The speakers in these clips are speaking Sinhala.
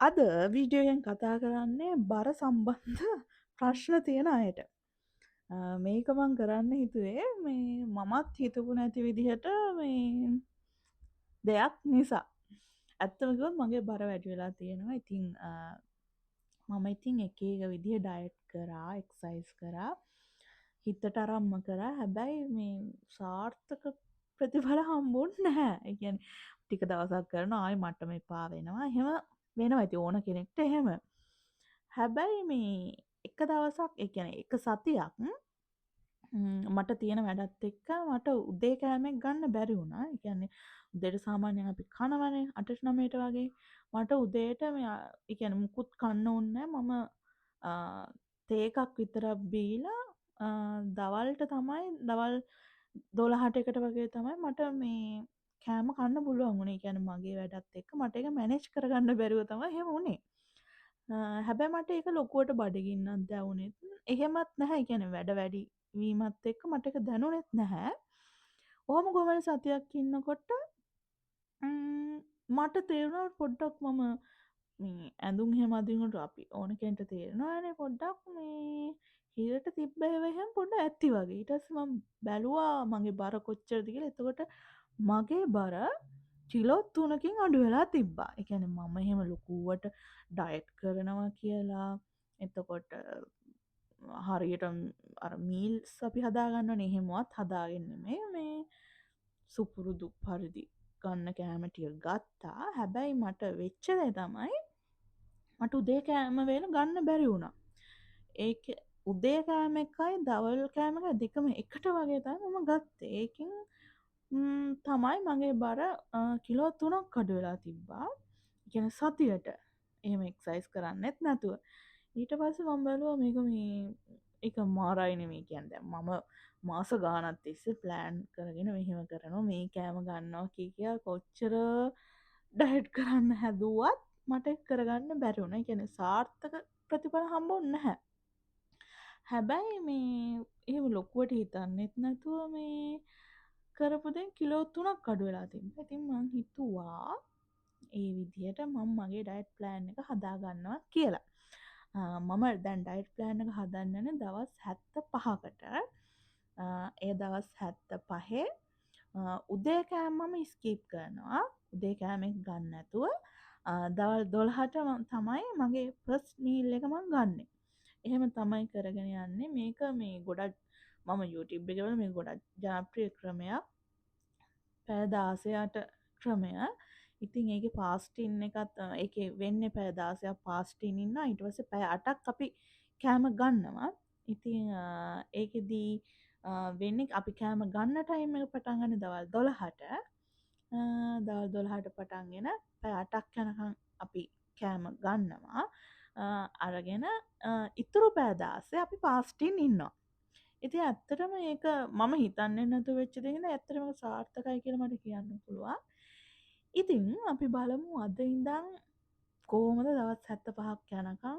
අද වීඩියෝ එකෙන් කතා කරන්නේ බර සම්බන්ධ ප්‍රශ්න තියෙන අයට. මේක මං කරන්න හිතුවේ මේ මමත් හිතපු නැති විදිහට මේ දෙයක් නිසා. ඇත්තම කිව්වොත් මගේ බර වැඩි වෙලා තියෙනවා. ඉතින් මම ඉතින් එක එක විදිහ ඩයට් කරා, එක්සර්සයිස් කරා, හිතට අරන්ම කරා. හැබැයි මේ සාර්ථක ප්‍රතිඵල හම්බුන්නේ නැහැ. ඒ කියන්නේ ටික දවසක් කරනවා, ආයෙ මටම එපා වෙනවා. එහෙම වෙනවා ඉතින් ඕන කෙනෙක්ට එහෙම. හැබැයි මේ එක දවසක්, ඒ කියන්නේ එක සතියක් මට තියෙන වැඩත් එක්ක මට උදේ කෑමක් ගන්න බැරි වුණා. ඒ කියන්නේ උදේට සාමාන්‍යයෙන් අපි කනවනේ 8ට 9ට වගේ. මට උදේට මේ ඒ කියන්නේ මුකුත් කන්න ඕනේ නෑ. මම තේ එකක් විතරක් බීලා දවල්ට තමයි, දවල් 12ට එකට වගේ තමයි මට මේ කෑම කන්න පුළුවන් වුණේ. ඒ කියන්නේ මගේ වැඩත් එක්ක මට ඒක මැනේජ් කරගන්න බැරුව තමයි එහෙම වුණේ. හැබැයි මට ඒක ලොකුවට බඩගින්නක් දැවුනෙත් එහෙමත් නැහැ. ඒ කියන්නේ වැඩ වැඩි වීමත් එක්ක මට ඒක දැනුනෙත් නැහැ. ඔහොම කොහොම හරි සතියක් ඉන්නකොට මට තේරුණා පොඩ්ඩක් මම මේ ඇඳුම් එහෙම අඳිනකොට අපි ඕන කෙනෙක්ට තේරෙනවානේ පොඩ්ඩක් මේ හිරට තිබ්බ ඒවා එහෙම පොඩ්ඩක් ඇති වගේ. ඊට පස්සේ මම බැලුවා මගේ බර කොච්චරද කියලා. එතකොට මගේ බර කිලෝ 3කින් අඩු වෙලා තිබ්බා. ඒ කියන්නේ මම එහෙම ලොකුවට ඩයට් කරනවා කියලා, එතකොට හරියට අර මීල්ස් අපි හදාගන්නවනේ, එහෙමවත් හදාගෙන නෙමෙයි, මේ සුපුරුදු පරිදි ගන්න කෑම ටික ගත්තා. හැබැයි මට වෙච්ච දේ තමයි මට උදේ කෑම වේල ගන්න බැරි වුණා. ඒක උදේ කෑම එකයි දවල් කෑම එකයි දෙකම එකට වගේ තමයි මම ගත්තේ. ඒකෙන් තමයි මගේ බර කිලෝ 3ක් අඩු වෙලා තිබ්බා. ඒ කියන්නේ සතියට. එහෙම එක්සර්සයිස් කරන්නෙත් නැතුව. ඊට පස්සේ මම බැලුවා මේක මේ ඒක මාරයි නෙමෙයි කියන්නේ. දැන් මම මාස ගාණක් තිස්සේ ප්ලෑන් කරගෙන මෙහෙම කරනවා, මේ කෑම ගන්නවා කිය කියා කොච්චර ඩයට් කරන්න හැදුවත් මට ඒක කරගන්න බැරි වුණා. ඒ කියන්නේ සාර්ථක ප්‍රතිඵල හම්බුන්නේ නැහැ. හැබැයි මේ එහෙම ලොකුවට හිතන්නෙත් නැතුව මේ කරපු දේ කිලෝ 3ක් අඩු වෙලා තිබ්බා. ඉතින් මං හිතුවා ඒ විදිහට මං මගේ ඩයට් ප්ලෑන් එක හදාගන්නවා කියලා. මම දැන් ඩයට් ප්ලෑන් එක හදන්න යන්නේ දවස් 75කට. ඒ දවස් 75 උදේ කෑම මම ස්කිප් කරනවා. උදේ කෑම එක ගන්න නැතුව දවල් 12ට තමයි මගේ ෆස්ට් මීල් එක මං ගන්නෙ. එහෙම තමයි කරගෙන යන්නේ. මේක මේ ගොඩක් මම YouTube එකේ බලලා මේ ගොඩක් ජනප්‍රිය ක්‍රමයක්. පැය 16ට ක්‍රමය. ඉතින් ඒකේ ෆාස්ටින් එකත්, ඒකේ වෙන්නේ පැය 16ක් ෆාස්ටින් ඉන්නවා. ඊට පස්සේ පැය 8ක් අපි කෑම ගන්නවා. ඉතින් ඒකෙදී වෙන්නේ අපි කෑම ගන්න ටයිම් එක පටන් ගන්නේ දවල් 12ට. දවල් 12ට පටන්ගෙන පැය 8ක් යනකම් අපි කෑම ගන්නවා. අරගෙන ඉතුරු පැය 16 අපි ෆාස්ටින් ඉන්නවා. ඉතින් ඇත්තටම ඒක මම හිතන්නේ නැතුව වෙච්ච දෙයක් නේද? ඇත්තටම ඒක සාර්ථකයි කියලා මට කියන්න පුළුවන්. ඉතින් අපි බලමු අද ඉඳන් කොහොමද දවස් 75ක් යනකම්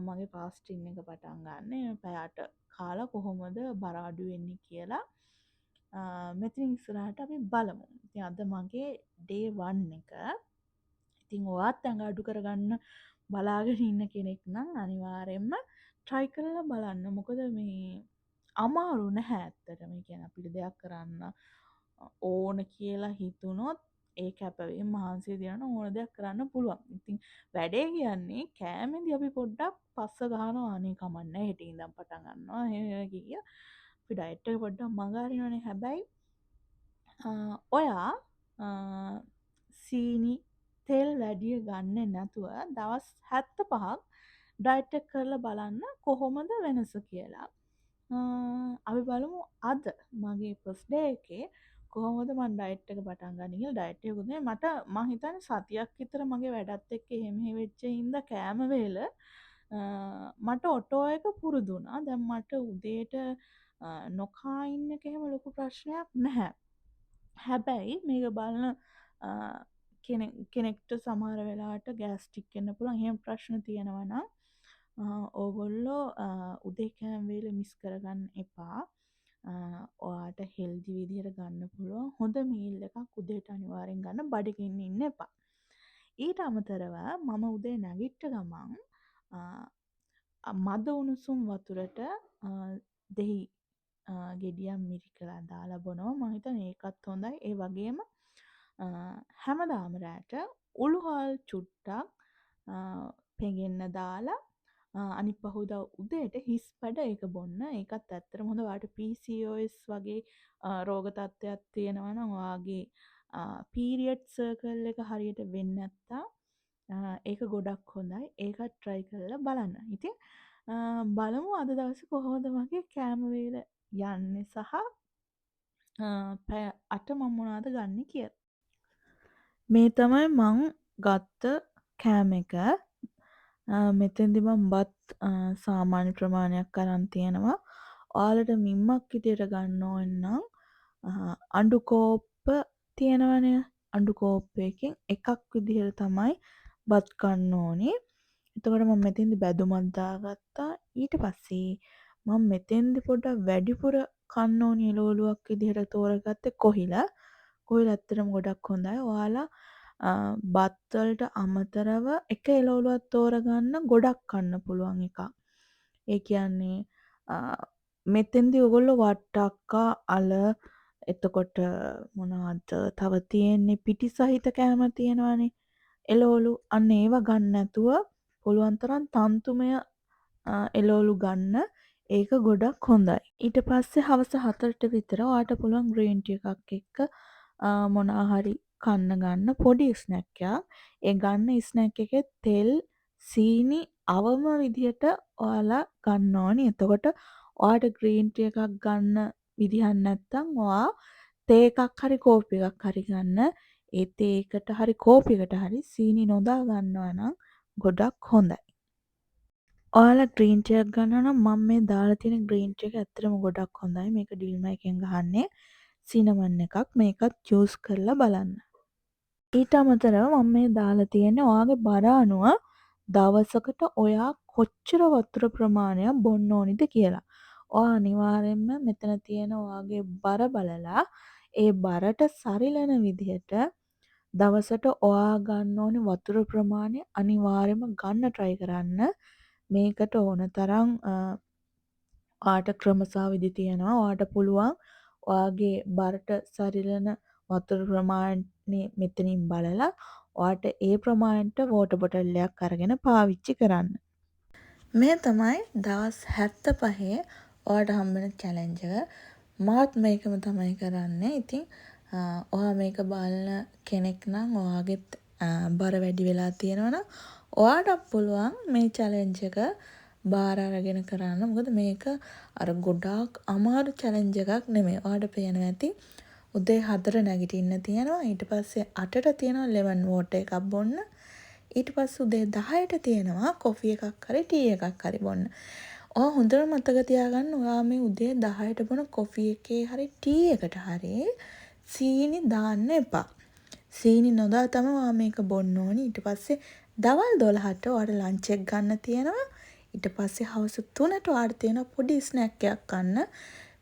මගේ ෆාස්ටින් එක පටන් ගන්නෙ, පැය 8 කාලා කොහොමද බර අඩු වෙන්නේ කියලා මෙතනින් ඉස්සරහට අපි බලමු. ඉතින් අද මගේ ඩේ 1 එක. ඉතින් ඔයාත් ඇඟ අඩු කරගන්න බලාගෙන ඉන්න කෙනෙක් නම් අනිවාර්යයෙන්ම try කරලා බලන්න. මොකද මේ අමාරු නැහැ ඇත්තටම. ඒ කියන්නේ අපිට දෙයක් කරන්න ඕන කියලා හිතුනොත් ඒ කැපවීම මහන්සිය තියන ඕන දෙයක් කරන්න පුළුවන්. ඉතින් වැඩේ කියන්නේ කෑමේදී අපි පොඩ්ඩක් පස්ස ගහනවා, අනේ කමන්නේ හෙට ඉඳන් පටන් ගන්නවා එහෙම කිය කිය අපි ඩයට් එක පොඩ්ඩක් මඟ අරිනවනේ. හැබැයි ඔයා සීනි තෙල් වැඩිය ගන්නෙ නැතුව දවස් 75ක් ඩයට් එක කරලා බලන්න කොහොමද වෙනස කියලා. අපි බලමු අද මගේ ෆස්ට් ඩේ එකේ කොහොමද මං ඩයට් එක පටන් ගන්නේ කියලා. ඩයට් එකකුත් නෙමෙයි, මට මං හිතන්නේ සතියක් විතර මගේ වැඩත් එක්ක එහෙම එහෙ වෙච්ච හින්දා කෑම වේල මට ඔටෝ එක පුරුදු වුණා. දැන් මට උදේට නොකා ඉන්න එක එහෙම ලොකු ප්‍රශ්නයක් නැහැ. හැබැයි මේක බලන කෙනෙක්ට සමහර වෙලාවට ගෑස්ට්‍රික් එන්න පුළුවන්. එහෙම ප්‍රශ්න තියෙනවා නම් ඕගොල්ලෝ උදේ කෑම වේල මිස් කරගන්න එපා. ඔයාට හෙල්දි විදිහට ගන්න පුළුවන් හොඳ මීල් එකක් උදේට අනිවාර්යෙන් ගන්න, බඩගින්න ඉන්න එපා. ඊට අමතරව මම උදේ නැගිට්ට ගමන් මද උණුසුම් වතුරට දෙහි ගෙඩියක් මිරිකලා දාලා බොනවා. මං හිතන්නේ ඒකත් හොඳයි. ඒ වගේම හැමදාම රෑට උළුහාල් චුට්ටක් පෙඟෙන්න දාලා අනිත් පහුවදා උදේට හිස් පැඩ ඒක බොන්න. ඒකත් ඇත්තටම හොඳ. ඔයාට PCOS වගේ රෝග තත්ත්වයක් තියෙනවා නම් ඔයාගේ පීරියඩ් සර්කල් එක හරියට වෙන්නේ නැත්තම් ඒක ගොඩක් හොඳයි. ඒකත් try කරලා බලන්න. ඉතින් බලමු අද දවසේ කොහොමද මගේ කෑම වේල යන්නේ සහ පැය 8 මම මොනවද ගන්නෙ කියලා. මේ තමයි මං ගත්ත කෑම එක. මෙතෙන්දි මං බත් සාමාන්‍ය ප්‍රමාණයක් අරන් තියෙනවා. ඔයාලට මිම්මක් විදියට ගන්න ඕන නම් අඬු කෝප්ප තියෙනවනේ. අඬු කෝප්පයකින් එකක් විදිහට තමයි බත් කන්න ඕනේ. එතකොට මම මෙතෙන්දි බැදුමක් දාගත්තා. ඊට පස්සේ මම මෙතෙන්දි පොඩ්ඩක් වැඩිපුර කන්න ඕනි එළවලුවක් විදිහට තෝරගත්තේ කොහිල. කොහිල ඇත්තටම ගොඩක් හොඳයි. ඔයාලා බත් වලට අමතරව එක එළවලුවක් තෝරගන්න ගොඩක් කන්න පුළුවන් එකක්. ඒ කියන්නේ මෙතෙන්දි ඔයගොල්ලෝ වට්ටක්කා, අල, එතකොට මොනවද තව තියෙන්නේ පිටි සහිත කෑම තියෙනවනේ එළවලු. අන්න ඒව ගන්න නැතුව පුළුවන් තරම් තන්තුමය එළවලු ගන්න. ඒක ගොඩක් හොඳයි. ඊට පස්සේ හවස 4ට විතර ඔයාට පුළුවන් ග්‍රීන් ටී එකක් එක්ක මොනවා හරි කන්න ගන්න පොඩි ස්නැක් එකක්. ඒ ගන්න ස්නැක් එකේ තෙල්, සීනි අවම විදිහට ඔයාලා ගන්න ඕනි. එතකොට ඔයාට ග්‍රීන් ටී එකක් ගන්න විදිහක් නැත්තම් ඔයා තේ එකක් හරි කෝපි එකක් හරි ගන්න. ඒ තේ එකට හරි කෝපි එකට හරි සීනි නොදා ගන්නවා නම් ගොඩක් හොඳයි. ඔයාලා ග්‍රීන් ටී එකක් ගන්නවා නම් මම මේ දාලා තියෙන ග්‍රීන් ටී එක ඇත්තටම ගොඩක් හොඳයි. මේක ඩිල්මා එකෙන් ගහන්නේ සිනමන් එකක්. මේකත් යූස් කරලා බලන්න. ඊට අමතරව මම මේ දාලා තියෙන්නේ ඔයාගේ බර අනුව දවසකට ඔයා කොච්චර වතුර ප්‍රමාණයක් බොන්න ඕනිද කියලා. ඔයා අනිවාර්යයෙන්ම මෙතන තියෙන ඔයාගේ බර බලලා ඒ බරට සරිලන විදිහට දවසට ඔයා ගන්න ඕනි වතුර ප්‍රමාණය අනිවාර්යයෙන්ම ගන්න try කරන්න. මේකට ඕන තරම් ඔයාට ක්‍රම සහ විදි තියෙනවා. ඔයාට පුළුවන් ඔයාගේ බරට සරිලන වතුර ප්‍රමාණය මෙතනින් බලලා ඔයාට ඒ ප්‍රමාණයට වෝටර් බොටල් එකක් අරගෙන පාවිච්චි කරන්න. මේ තමයි දවස් 75 ඔයාට හම්බෙන චැලෙන්ජ් එක. මාත් මේකම තමයි කරන්නේ. ඉතින් ඔයා මේක බලන කෙනෙක් නම් ඔයාගෙත් බර වැඩි වෙලා තියෙනවා නම් ඔයාටත් පුළුවන් මේ චැලෙන්ජ් එක බාර අරගෙන කරන්න. මොකද මේක අර ගොඩාක් අමාරු චැලෙන්ජ් එකක් නෙමෙයි. ඔයාට පේනවා ඇති උදේ 4 නැගිටින්න තියෙනවා. ඊට පස්සේ 8ට තියෙනවා ලෙමන් වෝටර් එකක් බොන්න. ඊට පස්සේ උදේ 10ට තියෙනවා කොෆි එකක් හරි ටී එකක් හරි බොන්න. ඔයා හොඳට මතක තියාගන්න ඔයා මේ උදේ 10ට බොන කොෆි එකේ හරි ටී එකට හරි සීනි දාන්න එපා. සීනි නොදා තමයි ඔයා මේක බොන්න ඕනි. ඊට පස්සේ දවල් 12ට ඔයාට ලන්ච් එක ගන්න තියෙනවා. ඊට පස්සේ හවස 3ට ඔයාට තියෙනවා පොඩි ස්නැක් එකක් කන්න.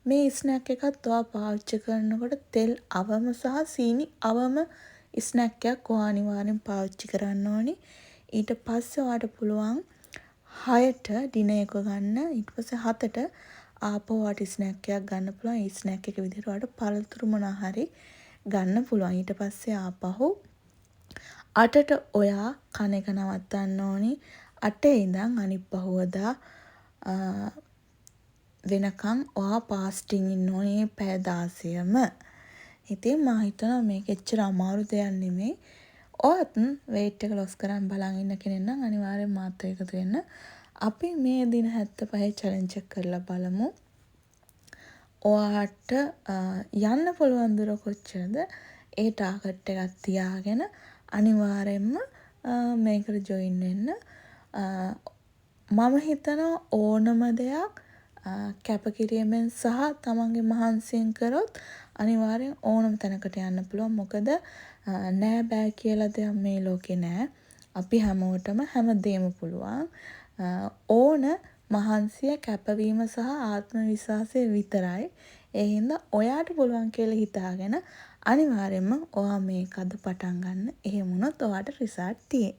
මේ ස්නැක් එකත් ඔයා පාවිච්චි කරනකොට තෙල් අවම සහ සීනි අවම ස්නැක් එකක් ඔයා අනිවාර්යෙන් පාවිච්චි කරන්න ඕනි. ඊට පස්සේ ඔයාට පුළුවන් 6ට ඩිනර් එක ගන්න. ඊට පස්සේ 7ට ආපහු ඔයාට ස්නැක් එකක් ගන්න පුළුවන්. ඒ ස්නැක් එක විදිහට ඔයාට පළතුරු මොනවා හරි ගන්න පුළුවන්. ඊට පස්සේ ආපහු 8ට ඔයා කන එක නවත්තන්න ඕනි. 8 ඉඳන් අනිත් පහුවදා වෙනකන් ඔයා ෆාස්ටිං ඉන්න ඕනේ මේ පැය 16ම. ඉතින් මං හිතනවා මේක එච්චර අමාරු දෙයක් නෙමෙයි. ඔයත් වේට් එක ලොස් කරන් බලන් ඉන්න කෙනෙක් නම් අනිවාර්යෙන් මාත් එක්ක එකතු වෙන්න. අපි මේ දින 75 චැලෙන්ජ් එක කරලා බලමු. ඔයාට යන්න පුළුවන් දුර කොච්චරද? ඒ ටාගට් එකක් තියාගෙන අනිවාර්යෙන්ම මේකට ජොයින් වෙන්න. මම හිතනවා ඕනම දෙයක් කැපකිරීමෙන් සහ තමන්ගේ මහන්සියෙන් කරොත් අනිවාර්යෙන් ඕනම තැනකට යන්න පුළුවන්. මොකද නෑ බෑ කියලා දෙයක් මේ ලෝකේ නෑ. අපි හැමෝටම හැමදේම පුළුවන්. ඕන මහන්සිය, කැපවීම සහ ආත්ම විශ්වාසය විතරයි. ඒ හින්දා ඔයාට පුළුවන් කියලා හිතාගෙන අනිවාර්යෙන්ම ඔයා මේක අද පටන් ගන්න. එහෙම වුණොත් ඔයාට රිසල්ට් තියෙයි.